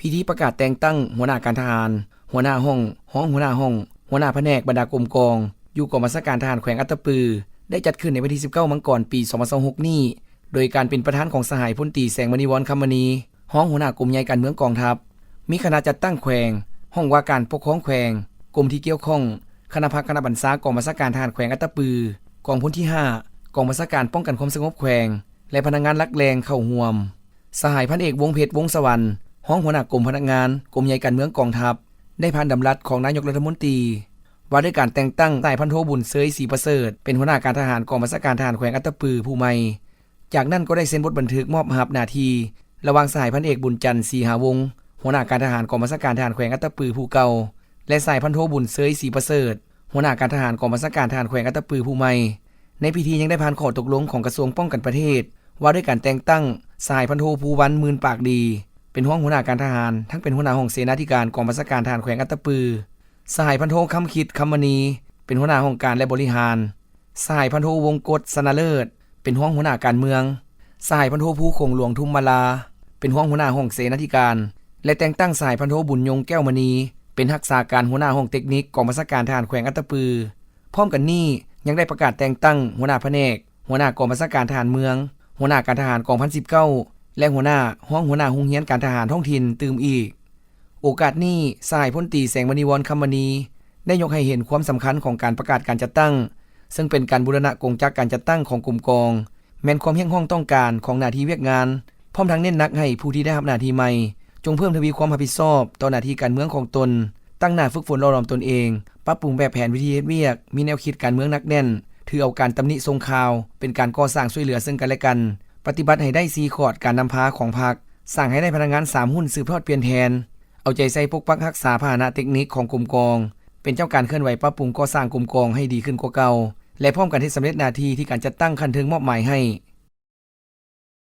ພິທີປະກາດແຕ່ງຕັ້ງຫົວໜ້າການທະຫານ, ຫົວໜ້າຫ້ອງ, ຮອງຫົວໜ້າຫ້ອງ, ຫົວໜ້າພະແນກບັນດາກົມກອງ ຢູ່ກອງບັນຊາການທະຫານແຂວງອັດຕະປື ໄດ້ຈັດຂຶ້ນໃນວັນທີສິບເກົ້າ ມັງກອນ ປີສອງພັນຊາວຫົກນີ້ ໂດຍການເປັນປະທານຂອງສະຫາຍພົນຕີ ແສງມະນີວອນ ຄຳມະນີ ຮອງຫົວໜ້າກົມໃຫຍ່ການເມືອງກອງທັບ, ມີຄະນະຈັດຕັ້ງແຂວງ, ຫ້ອງວ່າການປົກຄອງແຂວງ, ກົມທີ່ກ່ຽວຂ້ອງ, ຄະນະພັກຄະນະບັນຊາກອງບັນຊາການທະຫານແຂວງອັດຕະປື, ກອງພົນທີຫ້າ, ກອງບັນຊາການປ້ອງກັນຄວາມສະຫງົບແຂວງ ແລະ ພະນັກງານຫຼັກແຫຼ່ງເຂົ້າຮ່ວມ. ສະຫາຍພັນເອກ ວົງເພັດ ວົງສະຫວັນ ຮອງຫົວໜ້າກົມພະນັກງານ ກົມໃຫຍ່ການເມືອງກອງທັບ ໄດ້ຜ່ານດຳລັດຂອງນາຍົກລັດຖະມົນຕີ ວ່າດ້ວຍການແຕ່ງຕັ້ງສະຫາຍພັນໂທ ບຸນເຊີຍ ສີປະເສີດ ເປັນຫົວໜ້າການທະຫານກອງບັນຊາການທະຫານແຂວງອັດຕະປືຜູ້ໃໝ່. ຈາກນັ້ນກໍໄດ້ເຊັນບົດບັນທຶກມອບຮັບໜ້າທີ່ ລະຫວ່າງສະຫາຍພັນເອກ ບຸນຈັນ ສີຫາວົງ ຫົວໜ້າການທະຫານກອງບັນຊາການທະຫານແຂວງອັດຕະປືຜູ້ເກົ່າ ແລະ ສະຫາຍພັນໂທ ບຸນເຊີຍ ສີປະເສີດ ຫົວໜ້າການທະຫານກອງບັນຊາການທະຫານແຂວງອັດຕະປືຜູ້ໃໝ່. ໃນພິທີຍັງໄດ້ຜ່ານຂໍ້ຕົກລົງຂອງກະຊວງປ້ອງກັນປະເທດ ວ່າດ້ວຍການແຕ່ງຕັ້ງສະຫາຍພັນໂທ ພູວັນ ໝື່ນປາກດີ ເປັນຮອງຫົວໜ້າການທະຫານ ທັງເປັນຫົວໜ້າຫ້ອງເສນາທິການກອງບັນຊາການທະຫານແຂວງອັດຕະປື, ສະຫາຍພັນໂທ ຄຳຄິດ ຄຳມະນີ ເປັນຫົວໜ້າຫ້ອງການ ແລະ ບໍລິຫານ, ສະຫາຍພັນໂທ ວົງກົດ ຊະນະເລີດ ເປັນຮອງຫົວໜ້າການເມືອງ, ສະຫາຍພັນໂທ ພູຄົງຫຼວງ ທຸມມະລາ ເປັນຮອງຫົວໜ້າຫ້ອງເສນາທິການ ແລະ ແຕ່ງຕັ້ງສະຫາຍພັນໂທ ບຸນຍົງ ແກ້ວມະນີ ເປັນຮັກສາການຫົວໜ້າຫ້ອງເຕັກນິກກອງບັນຊາການທະຫານແຂວງອັດຕະປື. ພ້ອມກັນນີ້ ຍັງໄດ້ປະກາດແຕ່ງຕັ້ງຫົວໜ້າພະແນກ, ຫົວໜ້າກອງບັນຊາການທະຫານເມືອງ, ຫົວໜ້າການທະຫານກອງພັນສິບເກົ້າ ແລະ ຫົວໜ້າ, ຮອງຫົວໜ້າໂຮງຮຽນການທະຫານທ້ອງຖິ່ນຕື່ມອີກ. ໂອກາດນີ້ ສະຫາຍພົນຕີ ແສງມະນີວອນ ຄຳມະນີ ໄດ້ຍົກໃຫ້ເຫັນຄວາມສຳຄັນຂອງການປະກາດການຈັດຕັ້ງ, ເຊິ່ງເປັນການບູລະນະກົງຈັກການຈັດຕັ້ງຂອງກົມກອງ, ແມ່ນຄວາມຮຽກຮ້ອງຕ້ອງການຂອງໜ້າທີ່ວຽກງານ, ພ້ອມທັງເນັ້ນໜັກໃຫ້ຜູ້ທີ່ໄດ້ຮັບໜ້າທີ່ໃໝ່ ຈົ່ງເພີ່ມທະວີຄວາມຮັບຜິດຊອບຕໍ່ໜ້າທີ່ການເມືອງຂອງຕົນ, ຕັ້ງໜ້າຝຶກຝົນຫຼໍ່ຫຼອມຕົນເອງ, ປັບປຸງແບບແຜນວິທີເຮັດວຽກ, ມີແນວຄິດການເມືອງໜັກແໜ້ນ, ຖືເອົາການຕຳໜິສົ່ງຂ່າວເປັນການກໍ່ສ້າງຊ່ວຍເຫຼືອເຊິ່ງກັນແລະກັນ, ປະຕິບັດໃຫ້ໄດ້ສີ່ຂອດການນຳພາຂອງພັກ, ສ້າງໃຫ້ໄດ້ພະນັກງານສາມຮຸ່ນສືບທອດປ່ຽນແທນ, ເອົາໃຈໃສ່ປົກປັກຮັກສາພາຫະນະເຕັກນິກຂອງກົມກອງ, ເປັນເຈົ້າການເຄື່ອນໄຫວປັບປຸງກໍ່ສ້າງກົມກອງໃຫ້ດີຂຶ້ນກວ່າເກົ່າ ແລະ ພ້ອມກັນເຮັດສຳເລັດໜ້າທີ່ທີ່ການຈັດຕັ້ງຂັ້ນເທິງມອບໝາຍໃຫ້.